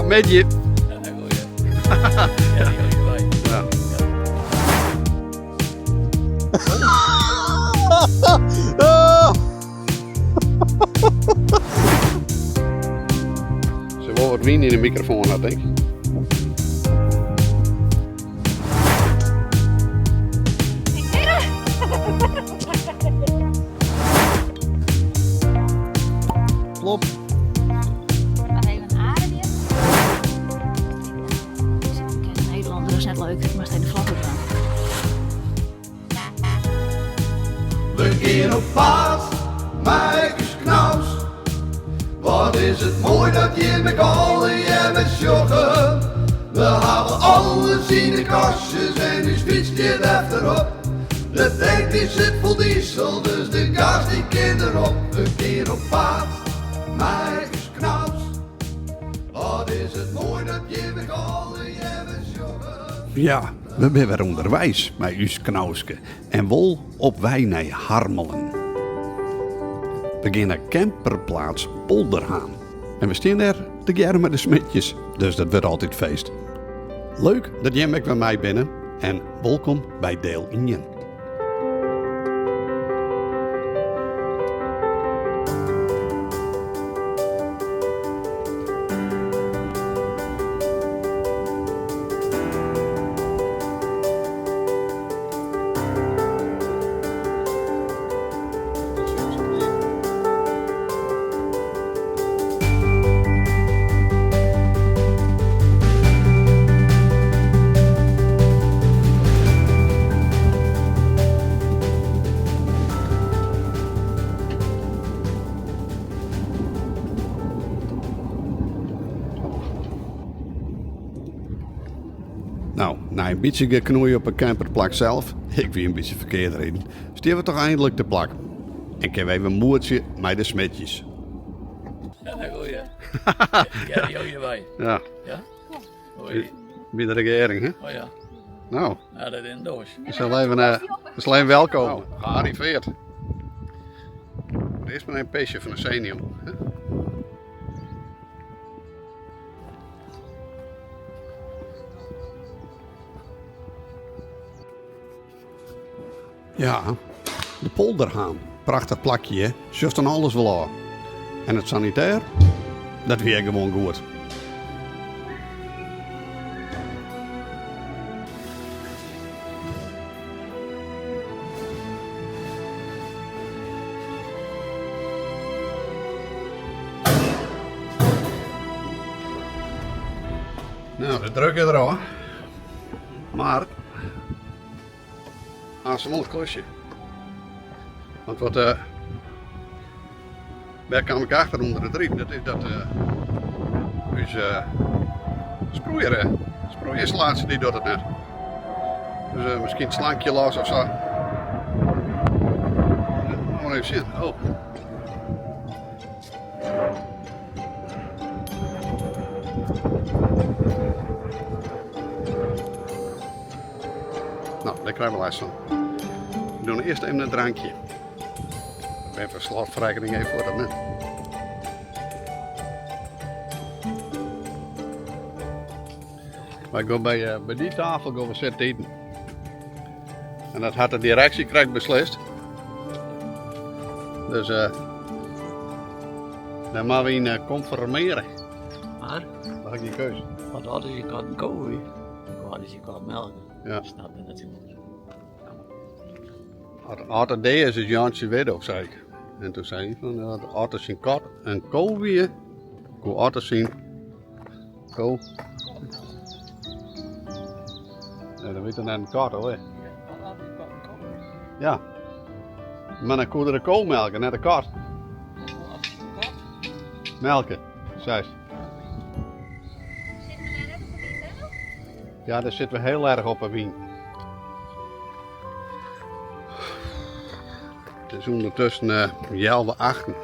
Middei. Ja, goeie. Ja, goeie. Ja. Se wol wat wyn yn de mikrofoan, dat denk ik. Plop. Maar even ademje. Ik Nederlander, dat is net leuk. Ik moest even de vlag op doen. We gean op paad, mei ús knaus. Wat is it moai dat jimme allegearre sjogge. We hawwe alles yn de kastjes en ús fyts stiet efterop. De tank dy sit fol diesel, dus de gas dy kin derop. We gean op paad, mei ús knaus. Wat is it moai dat jimme allegearre sjogge. Ja, we binne wer ûnderweis mei ús knauske en wol op wei nei Harmelen. We gean nei camperplaats Polderhaan. En we stean dêr tegearre mei de Smitjes, dus dat wurdt altyd feest. Leuk dat jimme ek wer mei binne en wolkom by deel ien. Nou, nei in bytsje geknoei op 'e camperplak sels, ik wie in bytsje ferkeard riden, stean we toch eindelijk te plak. En kinne we even moetsje mei de Smitjes. Ja, goeie. Ja, jo hjirby. Ja. Ja? Hoi. By de regearing, hè? Oh ja. Nou. Ja, dat is in doos. We zullen even, we zullen even welkom. Nou, gearriveerd. Eerst maar een pisje van de senior. Ja, de Polderhaan. Prachtich plakje, hè? Sjochst dan alles wol ôf. En it sanitêr? Dat wie ek gewoan goed. Nou, de druk is derôf. Mar aanst wol in klusje. Want wat uh, wêr kaam ik achter ûnder it riden, dat is dat uh, ús uh, sproeier, sproeiinstallatie dy docht it net. Dus uh, miskien it slankje los of sa. Mar even sjen. Oh. No, dêr krije we lêst fan. We dogge earst even in drankje. Ik ben foar slotferrekkening even foar dat net. Wy gean by, eh, by dy tafel gean we sitten iten. En dat hat de direksje krekt beslist. Dus uh, dêr moatte we yn eh, konformearje. Mar? Daar ha ik gjin keuze. Want dat is je kat in koe, wat is je kat melk. Ja. Snap je natuurlijk. As er dea is, is Jantsje widdo, sei ik. En toen sei hy fan, as er syn kat in ko wie, koe Otter syn ko. Nee, dan wie it net in kat hoor. Ja. Mar dan koe er de ko melke, net de kat. Melke, seist. Sit we dêr net op de wyn del? Ja, dêr sitte we hiel erch op 'e wyn. It is ûndertusken uh, healwei achten.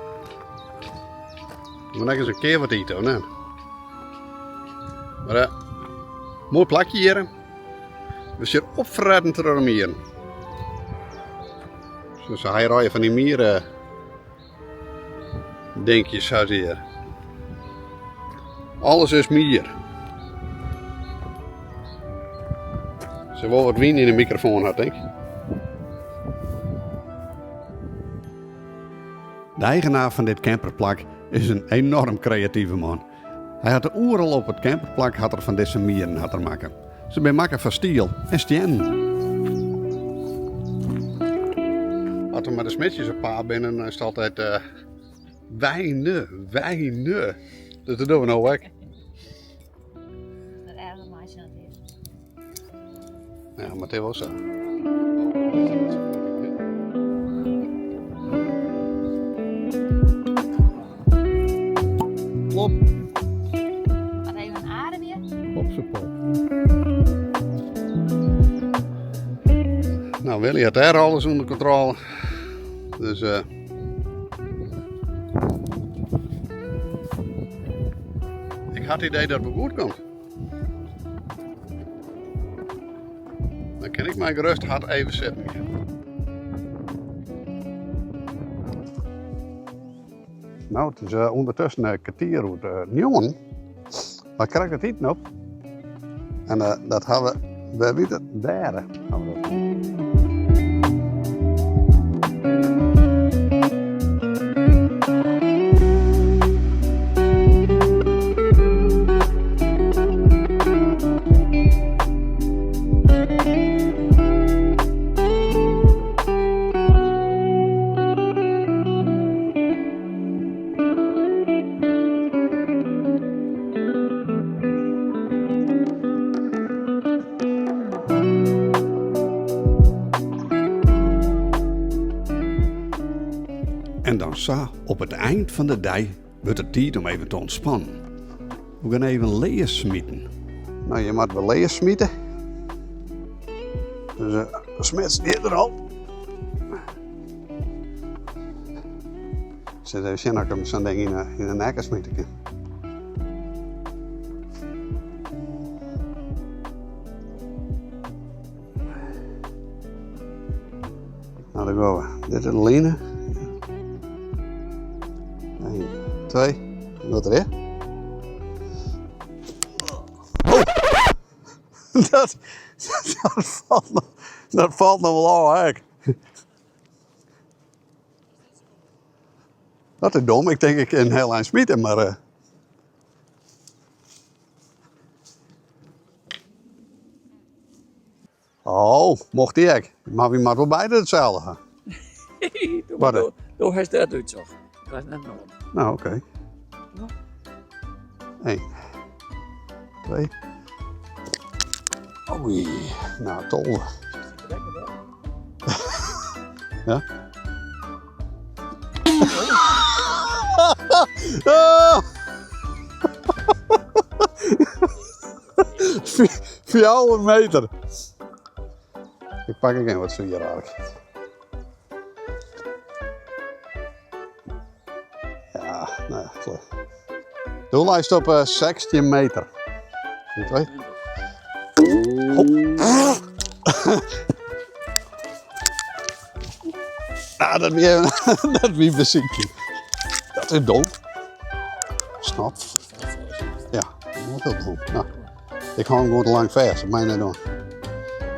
Moat ek ris in kear wat ite, of net? Mar uh, moai plakje hjir. We sitte opfretten troch de mieren. Dus hy rije fan dy mieren dinkjes sa hjir. Alles is mier. Se wol wat wyn yn de mikrofoan ha, tink. De eigenaar fan dit camperplak is in enorm kreative man. Hy hat oeral op it camperplak hat er fan dizze mieren hat er makke. Se binne makke fan stiel en stiennen. As we mei de smidtsjes op paad binne, dan is it altyd uh, wijne, wijne. Dus dat dogge we no ek. Dat erger meitsje dan it is. Ja, mar it is wol sa. Plop. Wat even ademje. Plop pop. Nou, Willy hat dêr alles ûnder kontrôle. Dus uh, ik ha it idee dat it wol goed komt. Dan kin ik mei gerêst hert even sitten gean. No, it is eh, ûndertusken eh, kertier oer eh, njoggenen. Mar krekt it iten op. En dat ha we, wêr wie dat? Dêr ha we dat. En dan sa op it ein fan de dei wurdt it tiid om even te ûntspannen. We gean even lear smiten. No, je moatte wol lear smite. Dus uh, smid stiet der al. Sil even sjen oft ik him sa'n ding yn de nekke smite kin. No, dêr gean we. Dit is de line. 1, 2, wat der is. Oh! Dat, dat, falt, noch, dat falt noch wol ôf ek. Dat is dom. Ik tink ik kin in hiel ein smite, mar. Uh... Oh, mocht dy ek. Mar wy moatte wol beide itselde ha. Wat? Do hast dat útsocht. Dat is net nedich. No, oké. 1, 2. Oei, no, 12. Ja? Oh! 4 meter. Ik pak ek even wat swier eigenlijk. Ja, no ja, klear. Do leist op 16 meter. 1, 2. Oh. Ah, dat wie, dat wie besykje. Dat is dom. Snap. Ja, dat is heel dom. No, ik hou him gewoan te lang fêst, dat mei je net dwaan.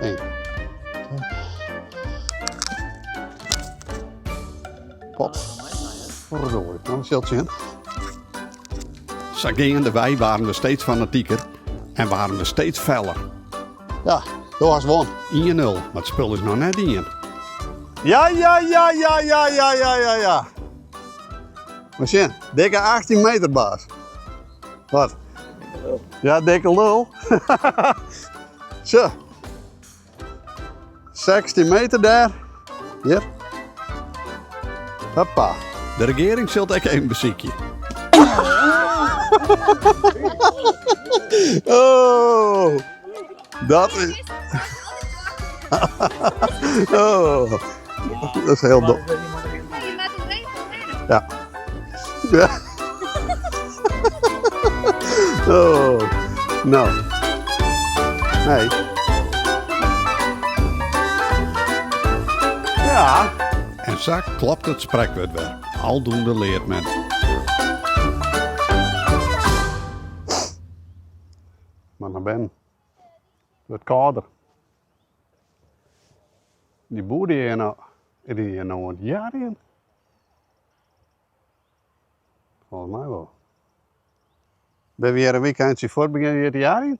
1, 2. Potverdorie, no sil it sjen. Sa geandewei waarden we steeds fanatiker en waarden we steeds feller. Ja, do hast won. 1-0, mar it spul is noch net dien. Ja, ja, ja, ja, ja, ja, ja, ja, ja. Mar sjen, dikke 18 meter, baas. Wat? Ja, dikke lul. Zo. 16 meter dêr. Hjir. Hoppa. De regearing sil it ek even besykje. Oh, dat is. Oh, dat is hiel dom. Ja. Ja. Oh, no. Nee. Ja. En sa klopt it sprekwurd wer. Aldoende leart men. Moat nei binnen. It wurdt kâlder. Dy boer dy is no, is dy hjir no oan it jarjen? Folgens my wol. Binne we hjir in wykeintsje fuort begjinne hjir te jarjen?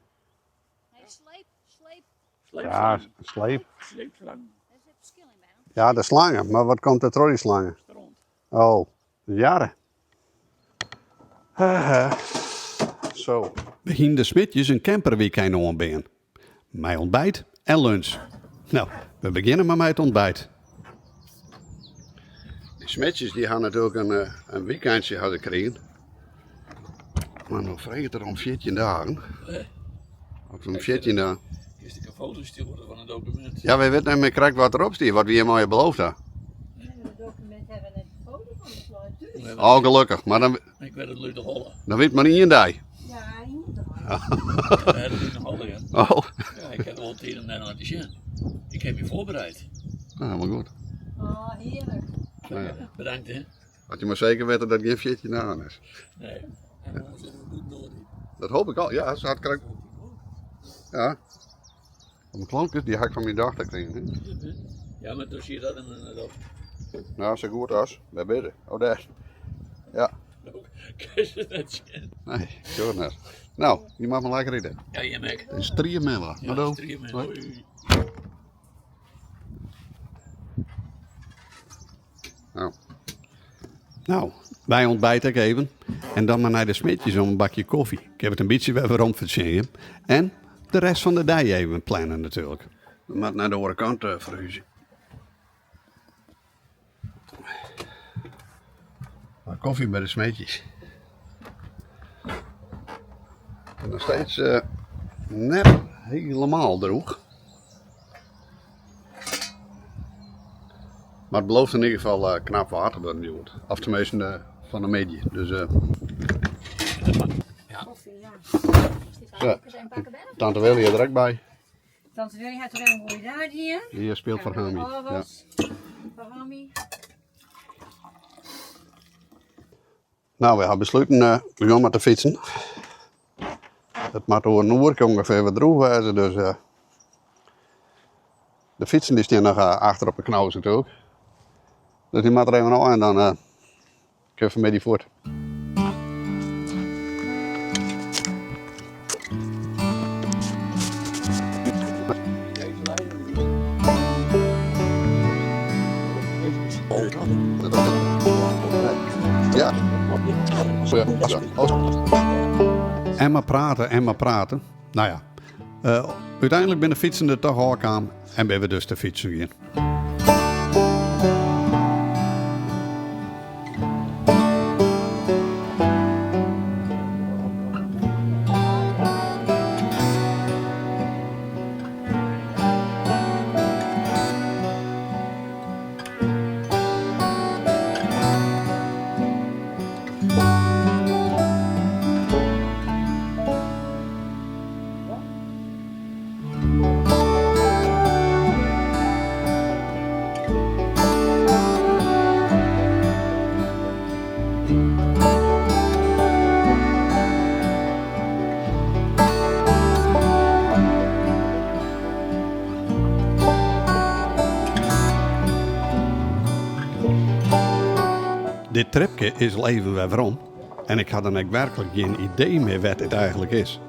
Nee, sleep, sleep. Ja, sleep. Sleepslangen. Daar zit verschil in bij. Ja, de slangen. Maar wat komt er troch die slangen? Stront. Oh, de jarre. Zo. We hiene de Smitjes in camperweekend oanbean. Mei ontbijt en lunch. No, we begjinne mar mei it ontbijt. Dy Smitsjes dy ha natuerlik in, eh, in weekendje ha se krigen. Mar no freget er om 14 dagen. Of om 14 dagen. Kinst ik in foto stjoeren fan in dokumint? Ja, wy witte net mear krekt wat derop stie, wat wy hjir mei beloofd ha. Het document hebben we net een foto van, dat leit thús. Oh, gelokkich. Mar dan, Ik weet it út de holle. dan wit mar ien dei. Ja, ien dei. Ja, dat út de holle, ja. Oh, Ja, ik heb wol tiid om dêr nei te sjen. Ik heb my foarbereid. nou, helemaal goed. Oh, heerlijk. Nou ja. Bedankt, hè. As je mar seker witte dat gjin 14 dagen is. Nee. En dan zitten we goed door. Dat hoop ik al. Ja, ze had krekt. Ja. Mijn klompjes, die had ik van mijn dochter gekregen. Hè? Ja, maar toen zie je dat en dan op. Nou, zo goed als. Waar ben je? Oh, daar. Ja. Kun je het net zien? Nee, zo net. Nou, je mag maar lekker eten. Ja, je mek. Het is triemella. Ja, Hallo. streamen. Hoi. Nou. Nou, wij ontbijten ook even. En dan maar naar de smitjes om een bakje koffie. Ik heb het een beetje weer waarom verzinnen. En de rest van de dag even plannen natuurlijk. We moeten naar de andere kant verhuizen. Maar koffie bij de smeetjes. En nog steeds net helemaal droog. Maar het belooft in ieder geval knap water te worden. Of tenminste van de media. Dus Ja. Koffie, ja. Is dit Zo. waar? Een pakken bij? Tante Willy er ook bij. Tante Willy had er een goede dag hier. Die speelt voor Hami. Ja. Voor Hami. Nou, we hebben besloten, we gaan maar te fietsen. Het moet over een uur ongeveer wat droeg wezen, dus de fietsen die staan nog achter op de knaus natuurlijk. Dus die moet er even aan en dan kun je van die voort. Ja. En maar praten en maar praten. Nou ja, uiteindelijk ben de fietsen er toch al aan en ben we dus de fietsen weer. Dit tripje is al even weer waarom. En ik had dan ook werkelijk geen idee meer wat het eigenlijk is.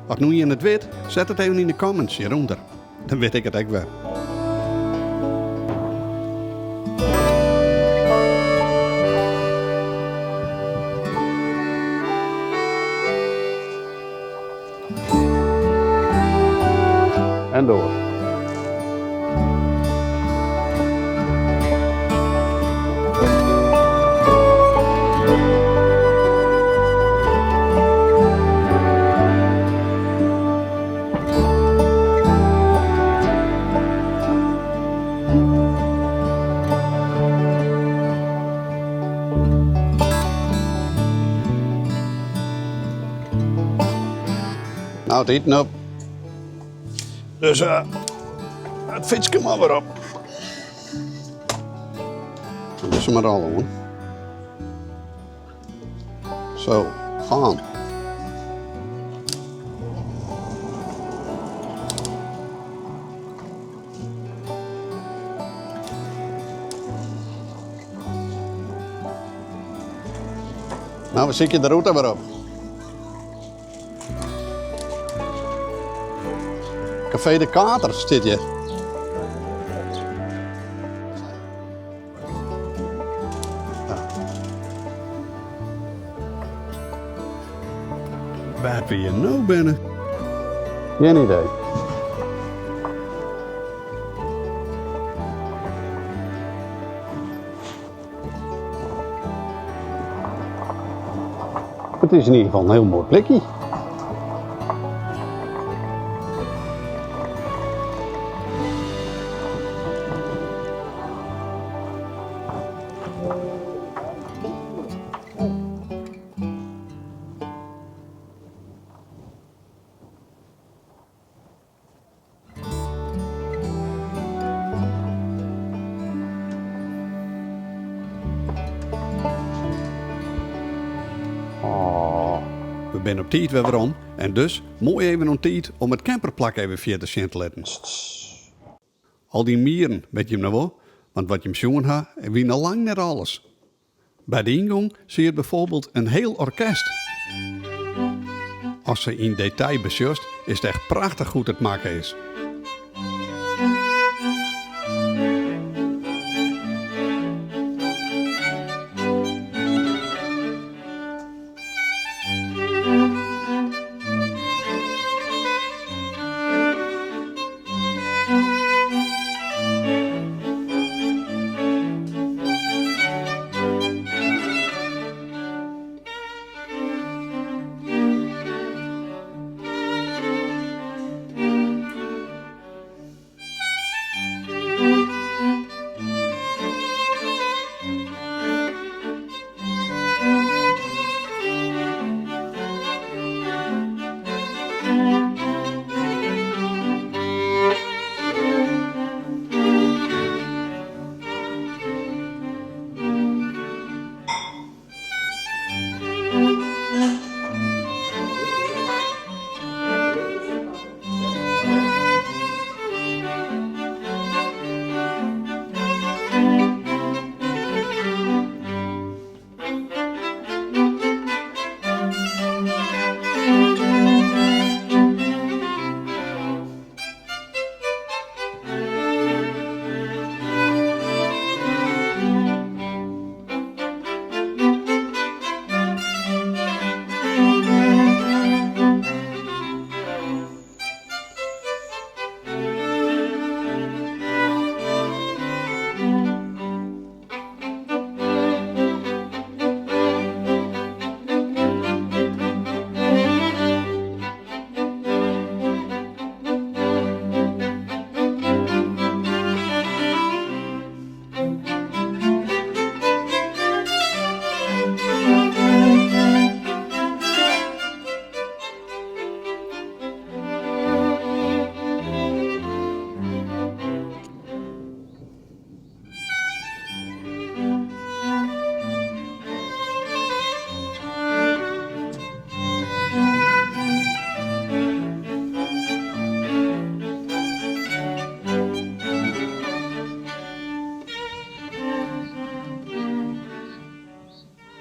Als nu je het weet, zet het even in de comments hieronder. Dan weet ik het ook weer. En door. Nou, het eten op. Dus het fietsje maar weer op. Dat is maar al hoor. Zo, gaan. No, we sykje de rûte wer op. Kafee de Kater stiet hjir. Wêr't we hjir no binne? Gjin idee. It is yn ieder gefal in hiel moai plakje. We binne op tiid wer werom en dus moai even oan tiid om it camperplak even fierder sjen te litten. Al dy mieren, wit jim noch wol? Want wat jim sjoen ha, wie noch lang net alles. By de yngong siet bijvoorbeeld in hiel orkest. Ast se yn detail besjochst, is it echt prachtich hoe't it makke is.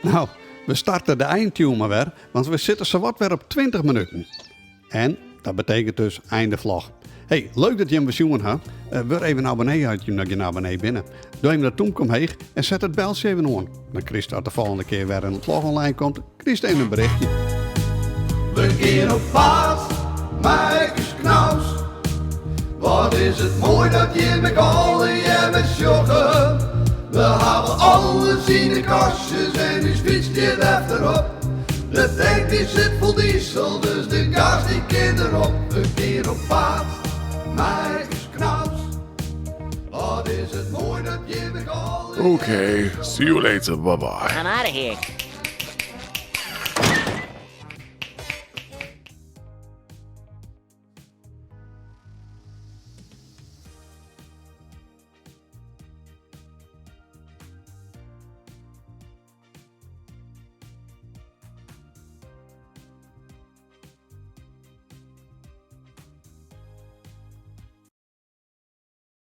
No, we starte de eintune mar wer, want we sitte sawat wer op 20 minuten. En dat betekent dus einde vlog. Hey, leuk dat jim wer sjoen ha. Uh, wurd even abonnee as jim noch gjin abonnee binne. Doch even dat tûmke omheech en set it beltsje even oan. Dan krijst as de folgjende kear wer in vlog online komt, krijst even in berichtje. We gean op paad, mei ús Knaus. Wat is it moai dat jim ek allegear sjogge. We hawwe alles yn de kastjes en ús fyts stiet efterop. De tank dy sit fol diesel, dus de gas dy kin derop. We gean op paad, mei ús Knaus. Wat is it moai dat jim ek allegear Okay, see you later. Bye bye. I'm out of here.